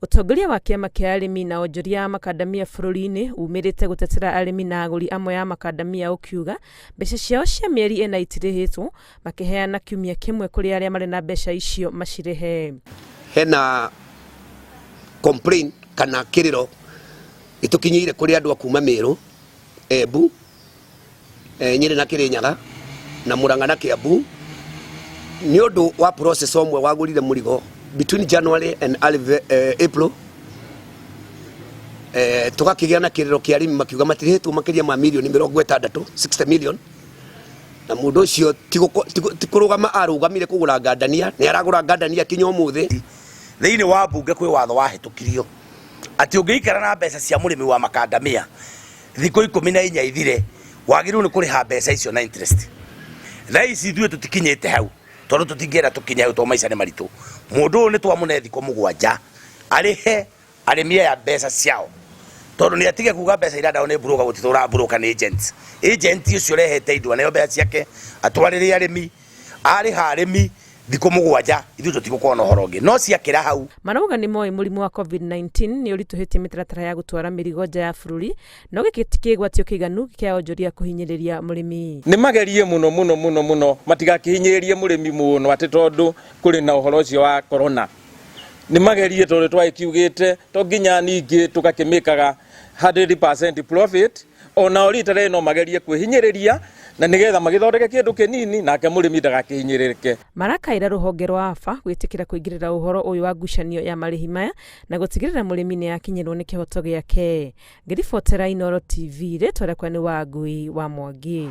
Ũtongoria wa kĩama kĩa arĩmi na onjoria a makandamia bũrũri-inĩ umĩrĩte gũtetera arĩmi na agũri amwe a makandamia ũkiuga mbeca ciao cia mĩeri ĩna itirĩhĩtwo, makĩheana kiumia kĩmwe kũrĩ arĩa marĩ na mbeca icio macirĩhe. Hena complaint kana kĩrĩro gĩtũkinyĩire kũrĩ andũ a kuma Meru, Embu, Nyĩrĩ na Kĩrĩnyaga na Murang'a na Kiambu nĩ ũndũ wa process ũmwe wagũrire mũrigo between January and early, April. Tũgakĩgĩa na kĩrĩro kĩa arĩmi makiuga matirĩhĩtwo makĩria ma mirioni 60, 60 million, na mũndũ ũcio ti kũrũgama arũgamire kũgũra ngandania, nĩ aragũra ngandania kinya ũmũthĩ. Thĩinĩ wa mbunge kwĩ watho wahĩtũkirio atĩ ũngĩikara na mbeca cia mũrĩmi wa makandamia thikũ 14 ithire, wagĩrĩirwo nĩ kũrĩha mbeca icio na interest. Thaa ici ithuĩ tũtikinyĩte hau tondũ tũtingĩenda tũkinye hau tondũ maica nĩ maritũ. Mũndũ ũyũ nĩ twamũne thikũ 7 arĩhe arĩmi aya mbeca ciao, tondũ nĩ atige kuga mbeca iria ndao nĩ broker, gũtitũra broker nĩ agent. Agent ũcio ũrehete indo aneo mbeca ciake atwarĩre arĩmi, arĩha arĩmi thikũ 7 ithuĩ tũtigũkorwo na ũhoro ũngĩ no ciakĩra hau. Marauga nĩ moĩ mũrimũ wa COVID-19 nĩ ũritũhĩtie mĩtaratara ya gũtwara mĩrigo nja ya bũrũri, no gĩkĩ ti kĩgwatio kĩiganu kĩa onjoria kũhinyĩrĩria mũrĩmi. Nĩ magerie mũno mũno mũno mũno matigakĩhinyĩrĩrie mũrĩmi mũno atĩ tondũ kũrĩ na ũhoro ũcio wa corona. Nĩ magerie tondũ twagĩkiugĩte to nginya ningĩ tũgakĩmĩkaga 100% profit, onao rita rĩrĩ no magerie kwĩhinyĩrĩria na nĩgetha magĩthondeke kĩndũ kĩnini nake mũrĩmi ndagakĩhinyĩrĩrĩke. Marakaĩra rũhonge rwa AFA gwĩtĩkĩra kũingĩrĩra ũhoro ũyũ wa ngucanio ya marĩhi maya na gũtigĩrĩra mũrĩmi nĩ akinyĩrwo nĩ kĩhoto gĩake. Ngĩribotera Inooro TV, rĩtwa rĩakwa nĩ Wangui wa Mwangi.